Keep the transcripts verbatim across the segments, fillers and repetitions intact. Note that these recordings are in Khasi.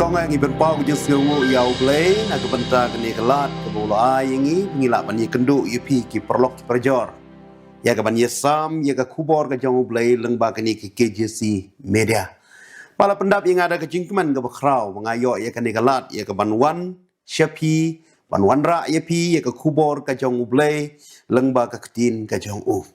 Nga ngi pynpaw ka jingsngewnguh ïa U Blei na ka bynta kane ka lad kaba u la ai ïa ngi, ngi lah ban ïakynduh ïa phi ki paralok ki parajor ïa ka ban ïasam ïa ka khubor ka jong U Blei lyngba kane ka K J C Media. Ba la pyndap ïa nga da ka jingkmen kaba khraw ba nga ïoh ïa kane ka lad ïa ka ban wan sha phi, ban wanrah ïa phi ïa ka khubor ka jong U Blei lyngba ka ktien ka jong u.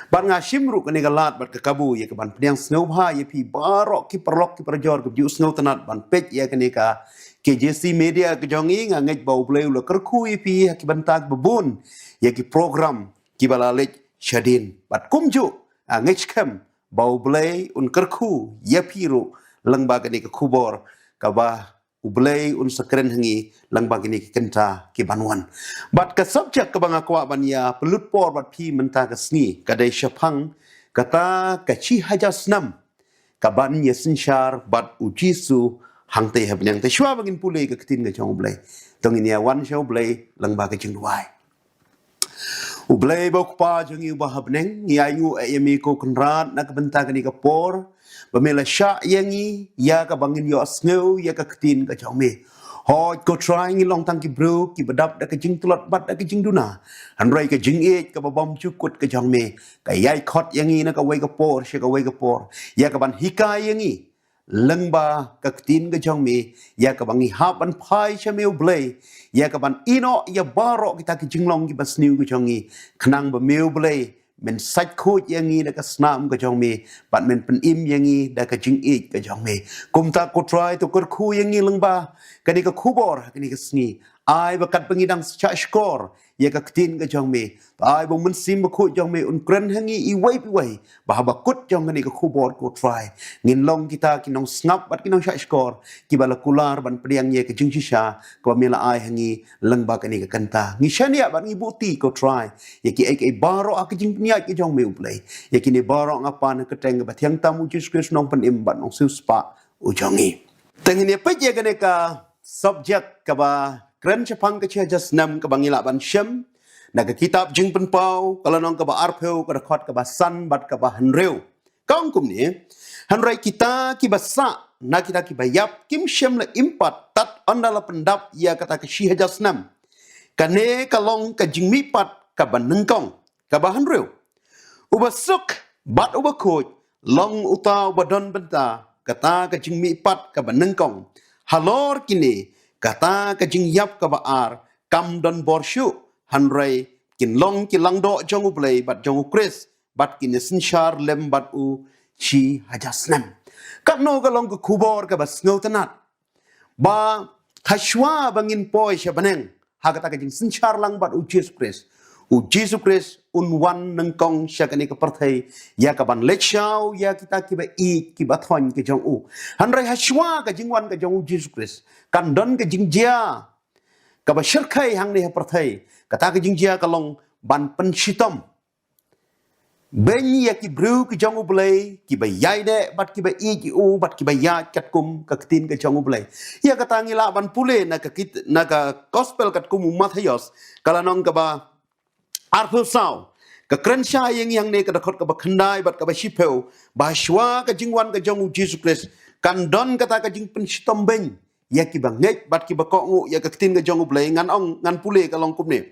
Bad nga shim ruh kane ka lad bad ka kabu ïa ka ban pdiang sngewbha ïa phi baroh ki paralok ki parajor kiba ju sngewtynnat ban peit ïa kane ka K J C Media ka jong ngi. Nga ngeit ba U Blei u la kyrkhu ïa phi ha ki bynta kiba bun ïa ki program kiba la leit shadien. Bad kumjuh nga ngeit skhem ba U Blei un kyrkhu ïa phi ruh lyngba kane ka khubor kaba U Blei un sa kren ha ngi lyngba kine ki kynta ki ban wan. Bad ka subject kaba nga kwah ban ïa pynlut por bad phi mynta ka sngi ka dei shaphang kata ka shi hajar snem ka ban ïa synshar bad U Jisu hangtei ha bneng. Te shuwa ba ngin pule ka ktien ka jong U Blei, to ngin ïa wan sha U Blei lyngba ka jingduwai. U Blei ba U Kpa jong ngi uba ha bneng, ngi ai nguh ïa me ko Kynrad na ka bynta kane ka por ba me la shah ïa ngi ïa kaba ngin ïohsngew ïa ka ktien ka jong me. Hooid ko Trai, ngi long tang ki briew kiba dap da ka jingtlot bad da ka jingduna. Hynrei ka jingïeit kaba bym ju kut ka jong me ka ïai khot ïa ngi na kawei ka por sha kawei ka por ïa ka ban hikai ïa ngi lyngba ka ktien ka jong me, ïa kaba ngi hap ban phai sha me U Blei, ïa ka ban ïehnoh ïa baroh kita ki jinglong kiba sniew ka jong ngi, khnang ba me U Blei men sait khuid ïa ngi da ka snam ka jong me bad men pynim ïa ngi da ka jingïeit ka jong me. Kumta ko Trai, to kyrkhu ïa ngi lyngba kane ka khubor ha kane ka sngi. Ai ba katba ngi dang shah shkor ïa ka ktien ka jong me, to ai ba U Mynsiem Bakhuid jong me un kren ha ngi iwei pa iwei, ba haba kut jong kane ka khubor ko Trai, ngin long kita ki nongsngap bad ki nongshah shkor kiba la kular ban pdiang ïa ka jingshisha kaba me la ai ha ngi lyngba kane ka kynta. Ngi shaniah bad ngi buhti ko Trai ïa kiei kiei baroh ha ka jingpynïaid ka jong me U Blei. Ïa kine baroh nga pan ha ka kyrteng kaba thiang tam U Jisu Khrist, Nongpynim bad Nongsiewspah u jong ngi. Te ngin ïa peit ïa kane ka subject kaba kren shaphang ka shi hajar snem kaba ngi lah ban shem na ka kitab Jingpynpaw, ka lynnong kaba arphew, ka dkhot kaba san bad kaba hynriew. Ka ong kumne: Hynrei kita kiba sah na kita kiba ïap kim shym la im pat tad ynda la pyndap ïa kata ka shi hajar snem. Kane ka long ka jingmihpat kaba nyngkong. Kaba hynriew: Uba suk bad uba khuid long uta uba don bynta kata ka jingmihpat kaba nyngkong. Halor kine, kata ka jingïap kaba ar kam don bor shuh, hynrei kin long ki langdoh jong U Blei bad jong U Khrist, bad kin ïa synshar lem bad u shi hajar snem. Katno ka long ka khubor kaba sngewtynnat ba hashwa ba ngin poi sha bneng ha kata ka jingsynshar lang bad U Jisu Khrist, U Jisu Khrist un wan nyngkong sha kane ka pyrthei ïa ka ban leit shaw ïa kita kiba ïeit kiba thoiñ ka jong u. Hynrei hashwa ka jingwan ka jong U Jisu Khrist kan don ka jingjia kaba shyrkhei hangne ha pyrthei. Kata ka jingjia ka long ban pynshitom beiñ ïa ki briew ki jong U Blei kiba ïaineh bad kiba ïeit ïa u bad kiba ïaid katkum ka ktien ka jong U Blei. Ïa kata ngi lah ban pule na ka kit-, na ka gospel katkum u Mathaios, ka lynnong kaba arphew saw, ka kren shai ïa ngi hangne, ka dkhot kaba khyndai bad kaba shiphew, ba hashwa ka jingwan ka jong U Jisu Khrist kan don kata ka jingpynshitom beiñ ïa kiba ngeit bad kiba kohnguh ïa ka ktien ka jong U Blei. Ngan ong, ngan pule, ka long kumne: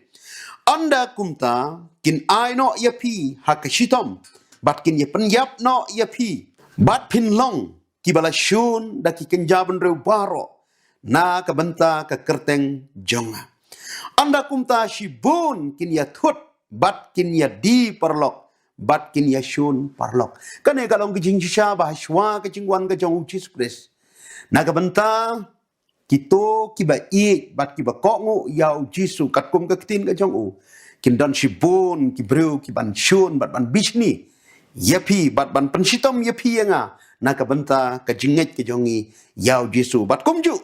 Ynda kumta kin ai noh ïa phi ha ka shitom bad kin ïa pynïap noh ïa phi, bad phin long kiba la shun da ki kynja bynriew baroh na ka bynta ka kyrteng jong nga. Ynda kumta shibun kin ïa thut bad kin ïa die paralok bad kin ïa shun paralok. Kane ka long ka jingshisha ba hashwa ka jingwan ka jong U Jisu Khrist, na ka bynta kito kiba ïeit bad kiba kohnguh ïa U Jisu katkum ka ktien ka jong u, kin don shibun ki briew ki ban shun bad ban bishni ïa phi bad ban pynshitom ïa phi ïa nga na ka bynta ka jingngeit ka jong ngi ïa U Jisu. Bad kumjuh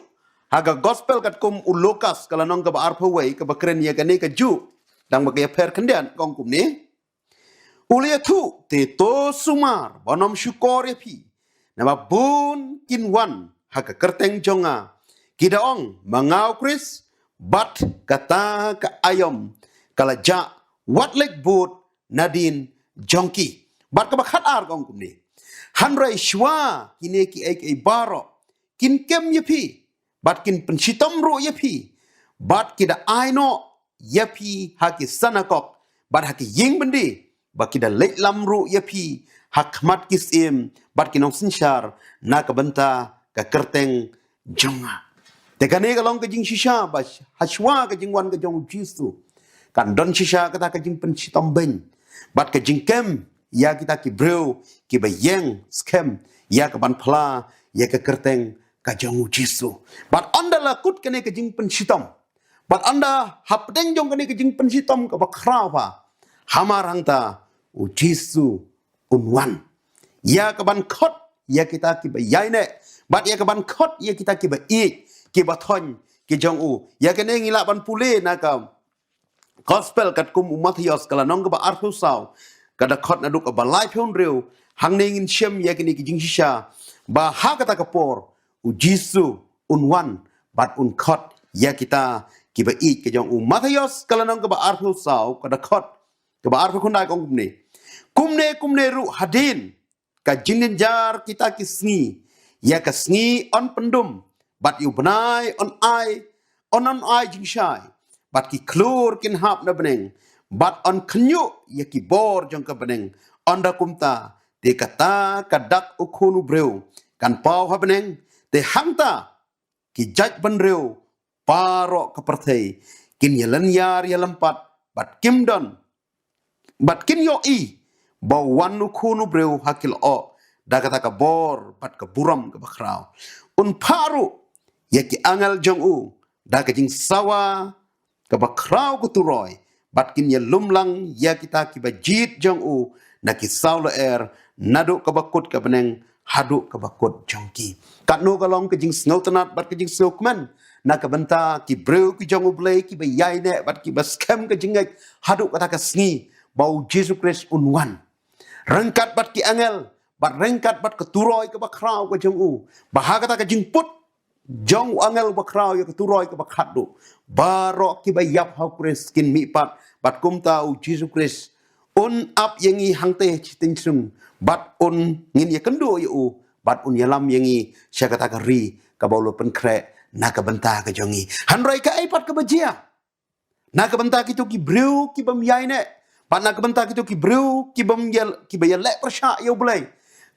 ha ka gospel katkum u Lukas, ka lynnong kaba arphew wei, kaba kren ïa kane kajuh, dang ba ka ïapher khyndiat, ka ong kumne: U la ïathuh, te to sumar ban ym shukor ïa phi, namar bun kin wan ha ka kyrteng jong nga, ki da ong, ma nga U Khrist, bad kata ka aïom ka la jah, wat leit bud nadien jong ki. Bad kaba khatar ka ong kumne: Hynrei shwa kine kiei kiei baroh kin kem ïa phi, bad kin pynshitom ruh ïa phi, bad ki da ai noh ïa phi ha ki synagog bad ha ki ïing byndi, bad ki da leit lam ruh ïa phi ha khmat ki syiem bad ki nongsynshar na ka bynta ka kyrteng jong nga. Te kane ka long ka jingshisha ba hashwa ka jingwan ka jong u Jisu kan don shisha kata ka jingpynshitom beiñ bad ka jingkem ïa kita ki briew kiba ïeng skhem ïa ka ban phla ïa ka kyrteng ka jong u Jisu. Bad ynda la kut kane ka jingpynshitom, bad ynda hapdeng jong kane ka jingpynshitom kaba khraw ba, hamar hangta u Jisu un wan ïa ka ban khot ïa kita kiba ïaineh bad ïa ka ban khot ïa kita kiba ïeit, kiba thoiñ ki jong u. Ïa kane ngi lah ban pule na ka Gospel katkum u Mathaios ka lynnong kaba arphew saw, ka dkhot naduh kaba laiphew hynriew. Hangne ngin shem ïa kine ki jingshisha ba ha kata ka por u Jisu un wan bad un khot ïa kita kiba ïeit ka jong u. Mathaios ka lynnong kaba arphew saw, ka dkhot kaba arphew khyndai ka ong kumne: Kumne kumne ruh hadien ka jingjynjar kita ki sngi, ïa ka sngi yn pyndum, bad ïa u bnai yn ai, yn yn ai jingshai, bad ki khlur kin hap na bneng, bad yn khynñiuh ïa ki bor jong ka bneng. Ynda kumta te kata ka dak u Khun u briew kan paw ha bneng. Te hangta ki jaitbynriew baroh ka pyrthei kin ïalynñiar ïalympat bad kim don bad kin ïohi ba wan u Khun u briew ha ki lyoh da kata ka bor bad ka burom kaba khraw. Un phah ruh ïa ki angel jong u da ka jingsawa kaba khraw ka turoi, bad kin ïalum lang ïa kita kiba jied jong u na ki saw lyer, naduh kaba kut ka bneng haduh kaba kut jong ki. Katno ka long ka jingsngewtynnad bad ka jingsngewkmen na ka bynta ki briew ki jong U Blei kiba ïaineh bad kiba skhem ka jingngeit haduh kata ka sngi ba U Jisu Khrist un wan ryngkat bad ki angel bad ryngkat bad ka turoi kaba khraw ka jong u, ba ha kata ka jingput jong u angel ba khraw ïa ka turoi kaba khatduh, baroh kiba ïap ha U Khrist kin mihpat. Bad kumta U Jisu Khrist un ap ïa ngi hangtei shiteng sung, bad un, ngin ïakynduh ïa u, bad un ïalam ïa ngi sha kata ka ri kaba u la pynkhreh na ka bynta ka jong ngi. Hynrei kaei pat kaba jia na ka bynta kito ki briew ki bym ïaineh, bad na ka bynta kito ki briew ki bym ïa, kiba ïaleh pyrshah ïa U Blei?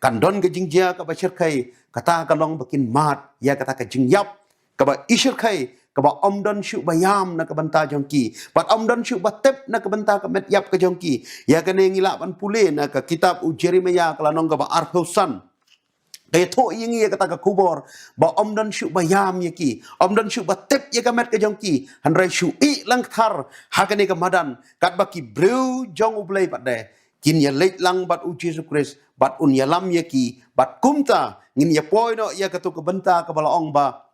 Kan don ka jingjia kaba shyrkhei, kata ka long ba kin mad ïa kata ka jingïap kaba i shyrkhei, kaba ym don shuh ba ïam na ka bynta jong ki, bad ym don shuh ba tip na ka bynta ka met ïap ka jong ki. Ïa kane ngi lah ban pule na ka kitab u Jeremiah ka lynnong kaba arphew san. Ka ïathuh ïa ngi ïa kata ka khubor ba ym don shuh ba ïam ïa ki, ym don shuh ba tip ïa ka met ka jong ki. Hynrei shu ïeh lang kthar ha kane ka madan, katba ki briew jong U Blei pat de kin ïaleit lang bad U Jisu Khrist, bad un ïalam ïa ki. Bad kumta ngin ïa poi noh ïa kato ka bynta kaba la ong ba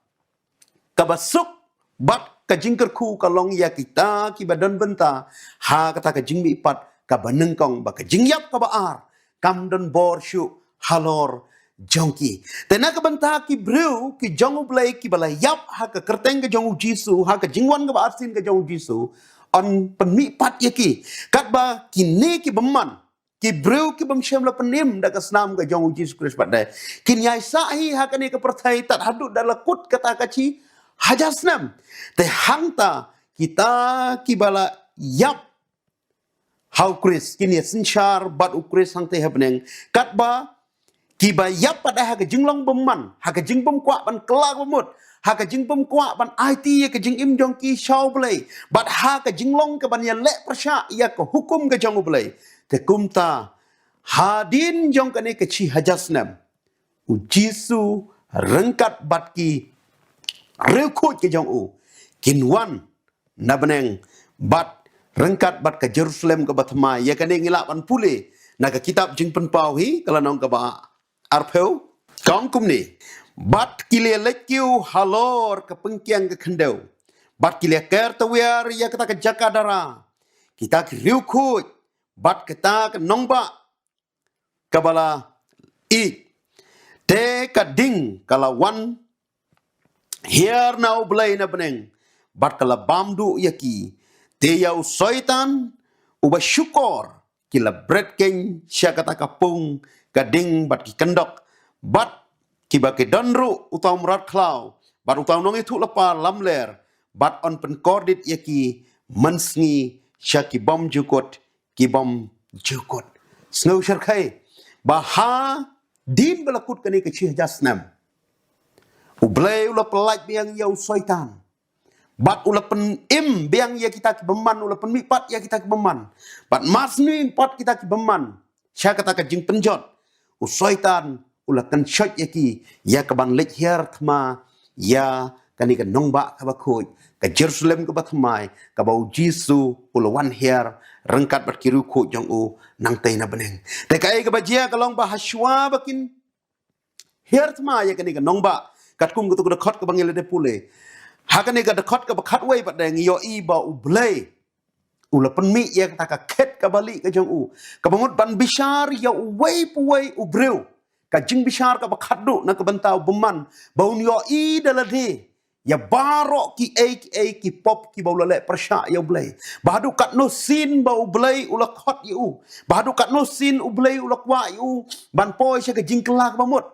kaba suk bad ka jingkyrkhu ka long ïa kita kiba don bynta ha kata ka jingmihpat kaba nyngkong, ba ka jingïap kaba ar kam don bor shuh halor jong ki. Te na ka bynta ki briew ki jong U Blei kiba la ïap ha ka kyrteng ka jong U Jisu, ha ka jingwan kaba arsien ka jong U Jisu, yn pynmihpat ïa ki. Katba kine ki bymman, ki briew ki bym shym la pynim da ka snam ka jong U Jisu Khrist pat de, kin ïai sah hi ha kane ka pyrthei tad haduh da la kut kata ka shi hajar snem. Te hangta kita kiba la ïap ha U Khrist kin ïa synshar bad U Khrist hangtei ha bneng, katba kiba ïap pat de ha ka jinglong bymman, ha ka jingbymkwah ban kylla ka bamut, ha ka jingbymkwah ban aiti ïa ka jingim jong ki sha U Blei, bad ha ka jinglong ka ban ïaleh pyrshah ïa ka hukum ka jong U Blei. Te kumta hadien jong kane ka shi hajar snem, U Jisu ryngkat bad ki riewkhuid ka jong u kin wan na bneng bad ryngkat bad ka Jerusalem kaba thymmai. Ïa kane ngi lah ban pule na ka kitab Jingpynpaw hi ka lynnong kaba arphew, ka ong kumne: Bad ki la leit kiew halor ka pynkiang ka khyndew, bad ki la ker tawiar ïa kata ka jaka dara, kita ki riewkhuid bad kata ka nongbah kaba la ïeit. Te ka ding ka la wan hiar na U Blei na bneng, bad ka la bam duh ïa ki. Te ïa u Soitan uba shukor ki la bret keiñ sha kata ka pung ka ding bad ki kyndok, bad kiba ki don ruh uta u mrad khlaw, bad uta u nongïathuhlypa lamler, bad yn pynkordit ïa ki mynsngi sha ki bymjukut ki bymjukut. Sngewsarong ba hadien ba la kut kane ka shi hajar snem, U Blei u la pyllait biang ïa u Soitan. Bad u la pynim biang ïa kita ki bymman, u la pynmihpat ïa kita ki bymman. Bad mar shu mihpat kita ki bymman sha kata ka jingpynjot, u Soitan u la kynshoit ïa ki, ïa ka ban leit hiar thma ïa kane ka nongbah kaba khuid, ka Jerusalem kaba thymmai, kaba U Jisu u la wan hiar ryngkat bad ki riewkhuid jong u nangtei na bneng. Te kaei kaba jia ka long ba hashwa ba kin hiar thma ïa kane ka nongbah, katkum kata ka dkhot kaba ngi la dep pule, ha kane ka dkhot kaba khatwei pat de ngi ïohi ba U Blei u la pynmih ïa kata ka khet kaba lieh ka jong u, kaba mut ban bishar ïa uwei pa uwei u briew. Ka jingbishar kaba khatduh na ka bynta u bymman, ba un ïohi da lade ïa baroh kiei kiei ki pop kiba u la leh pyrshah ïa U Blei. Ba haduh katno sien ba U Blei u la khot ïa u. Ba haduh katno sien U Blei u la kwah ïa u ban poi sha ka jingkylla kaba mut.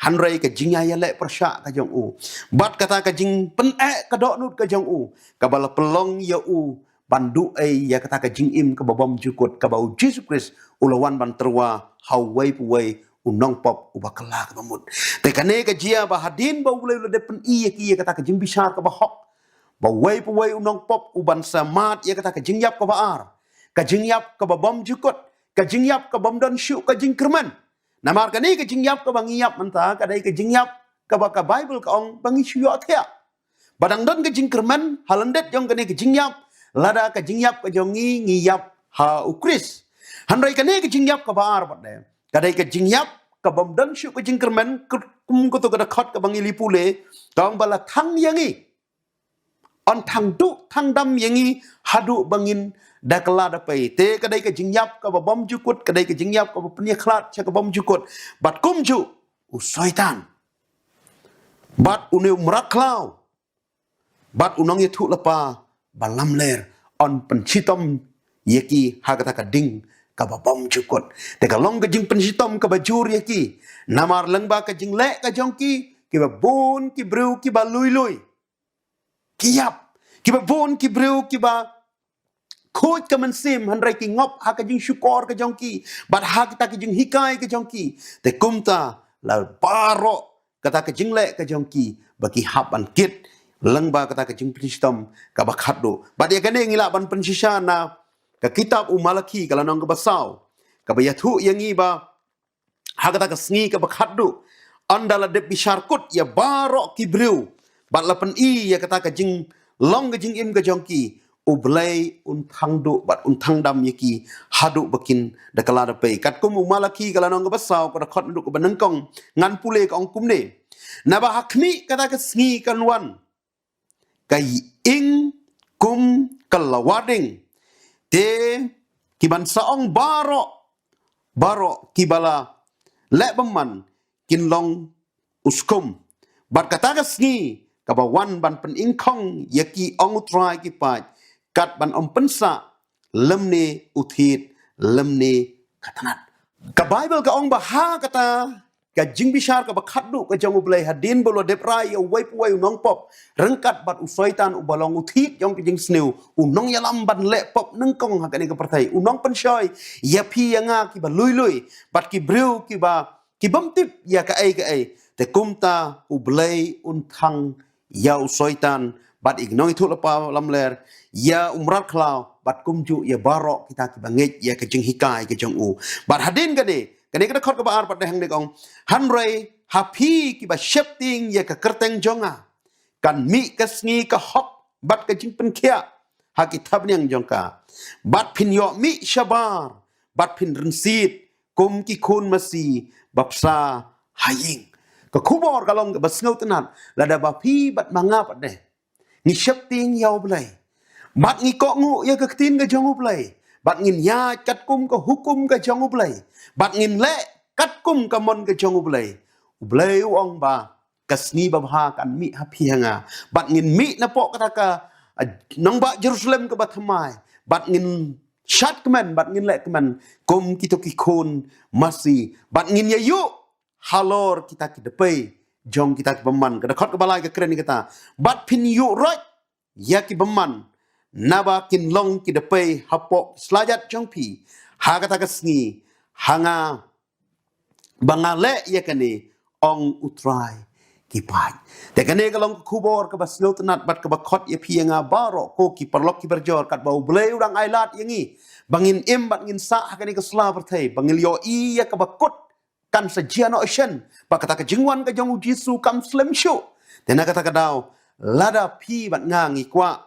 Hynrei ka jingïaleh pyrshah ka jong u, bad kata ka jingpyneh ka dohnud ka jong u, kaba la pynlong ïa u ban duh ei ïa kata ka jingim kaba bymjukut, kaba U Jisu Khrist u la wan ban tyrwa ha uwei pa uwei u nongpop uba kylla kaba mut. Te kane ka jia ba hadien ba U Blei u la dep pyni ïa ki ïa kata ka jingbishar kaba hok, ba uwei pa uwei u nongpop u ban sa mad ïa kata ka jingïap kaba ar, ka jingïap kaba bymjukut, ka jingïap ka bym don shuh ka jingkyrmen. Namar kane ka jingïap kaba ngi ïap mynta ka dei ka jingïap kaba ka Baibl ka ong ba ngi shu ïohthiah. Ba dang don ka jingkyrmen ha lyndet jong kane ka jingïap, lada ka jingïap ka jong ngi ngi ïap ha U Khrist. Hynrei kane ka jingïap kaba ar pat de, ka dei ka jingïap ka bym don shuh ka jingkyrmen, kum kata ka dkhot kaba ngi la pule, ka ong ba la thang ïa ngi, yn thang duh thang dam ïa ngi haduh ba ngin da kylla da pei. Te ka dei ka jingïap kaba bymjukut, ka dei ka jingïap kaba pynïakhlad sha ka bymjukut. Bad kumjuh u Soitan, bad une u mrad khlaw, bad u nongïathuhlypa ba lamler, yn pynshitom ïa ki ha kata ka ding kaba bymjukut. Te ka long ka jingpynshitom kaba jur ïa ki, namar lyngba ka jingleh ka jong ki, kiba bun ki briew kiba lui lui ki ïap, kiba bun ki briew kiba khuid ka mynsiem, hynrei ki ngop ha ka jingshukor ka jong ki bad ha kita ki jinghikai ka jong ki. Te kumta la baroh kata ka jingleh ka jong ki ba ki hap ban kit lyngba kata ka jingpynshitom kaba khatduh. Bad ïa kane ngi lah ban pynshisha na ka kitab u Malakhi ka lynnong kaba saw, kaba ïathuh ïa ngi ba ha kata ka sngi kaba khatduh, ynda la dep bishar kut ïa baroh ki briew, bad la pyni ïa kata ka jinglong ka jingim ka jong ki, U Blei un thang duh bad un thang dam ïa ki haduh ba kin da kylla da pei. Katkum u Malakhi ka lynnong kaba saw ka dkhot naduh kaba nyngkong, ngan pule, ka ong kumne: Naba ha khmih kata ka sngi kan wan ka ïing kum ka lawar ding. Te ki ban sa ong baroh, baroh kiba la leh bymman kin long u skum. Bad kata ka sngi kaba wan ban pynïengkhong ïa ki, ong U Trai ki paid, kat ban ym pynsah lymne u thied lymne ka tnat. Ka Baibl ka ong ba ha kata ka jingbishar kaba khatduh ka jong U Blei, hadien ba u la dep rai ïa uwei pa uwei u nongpop ryngkat bad u Soitan uba long u thied jong ka jingsniew, u nongïalam ban leh pop nyngkong ha kane ka pyrthei, u nongpynshoi ïa phi ïa nga kiba lui lui bad ki briew kiba, ki bym tip ïa kaei kaei. Te kumta U Blei un thang ïa u Soitan bad ïa ki nongïathuhlypa lamler, ïa u mrad khlaw, bad kumjuh ïa baroh kita kiba ngeit ïa ka jinghikai ka jong u. Bad hadien kane, kane ka dkhot kaba ar pat de hangne ka ong: Hynrei ha phi kiba sheptieng ïa ka kyrteng jong nga, kan mih ka sngi ka hok bad ka jingpynkhiah ha ki thapniang jong ka, bad phin ïoh mih shabar bad phin rynsied kum ki khun masi ba psa ha ïing. Ka khubor ka long kaba sngewtynnat, lada ba phi bad ma nga pat de ngi sheptieng ïa U Blei, bad ngi kohnguh ïa ka ktien ka jong U Blei, bad ngin ïaid katkum ka hukum ka jong U Blei, bad ngin leh katkum ka mon ka jong U Blei, U Blei u ong ba ka sngi babha kan mih ha phi ha nga, bad ngin mih napoh kata ka, ah, nongbah Jerusalem kaba thymmai, bad ngin shad kmen bad ngin leh kmen kum kito ki khun masi, bad ngin ïa ïuh halor kita ki dpei jong kita ki bymman. Ka dkhot kaba lai ka kren ïa kata, bad phin ïuh roit ïa ki bymman, naba kin long ki dpei hapoh slajat jong phi ha kata ka sngi, ha nga ba nga leh ïa kane, ong U Trai ki paid. Te kane ka long ka khubor kaba sngewtynnat bad kaba khot ïa phi ïa nga baroh ko ki paralok ki barjor, katba U Blei u dang ailad ïa ngi ba ngin im bad ngin sah ha kane ka sla pyrthei, ba ngin ïohi ïa kaba kut kan sa jia noh shen, ba kata ka jingwan ka jong U Jisu kam slem shuh. Te na kata ka daw, lada phi bad nga ngi kwah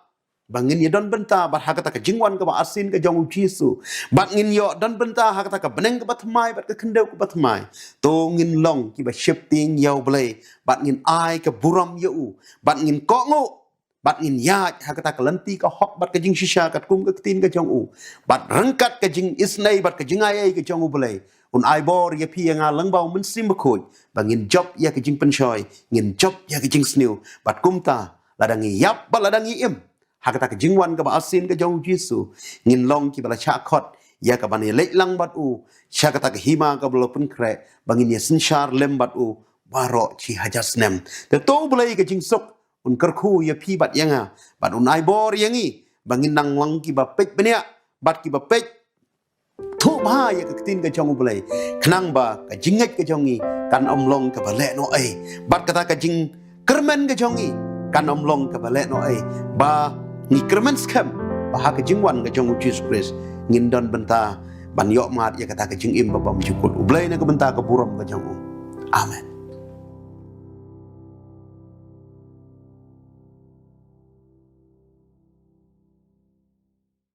ba ngin ïa don bynta bad ha kata ka jingwan kaba arsien ka jong U Jisu, bad ngin ïoh don bynta ha kata ka bneng kaba thymmai bad ka khyndew kaba thymmai, to ngin long kiba sheptieng ïa U Blei, bad ngin ai ka burom ïa u, bad ngin kohnguh, bad ngin ïaid ha kata ka lynti ka hok bad ka jingshisha katkum ka ktien ka jong u, bad ryngkat ka jingisynei bad ka jingaiei ka jong U Blei, un ai bor ïa phi ïa nga lyngba U Mynsiem Bakhuid ba ngin jop ïa ka jingpynshoi, ngin jop ïa ka jingsniew, bad kumta lada ngi ïap bad lada ngi im ha kata ka jingwan kaba arsien ka jong U Jisu, ngin long kiba la shah khot ïa kaban ïaleit lang bad u sha kata ka hima kaba la pynkhreh, ba ngin ïasynshar lem bad u baroh shi hajar snem. Te to U Blei ka jingsuk un kyrkhu ïa phi bad ïa nga, bad un ai bor ïa ngi ba ngin nang long kiba peit bniah bad kiba peit thuh bha ïa ka ktien ka jong U Blei, khnang ba ka jingngeit ka jong ngi kan ym long kaba leh noh ei, bad kata ka jingkyrmen ka jong ngi kan ym long kaba leh noh ei, ba ngi kyrmen skhem ba ha ka jingwan ka jong U Jisu Khrist ngin don bynta ban ïoh mad ïa kata ka jingim ba bymjukut. U Blei na ka bynta ka burom ka jong u. Amen.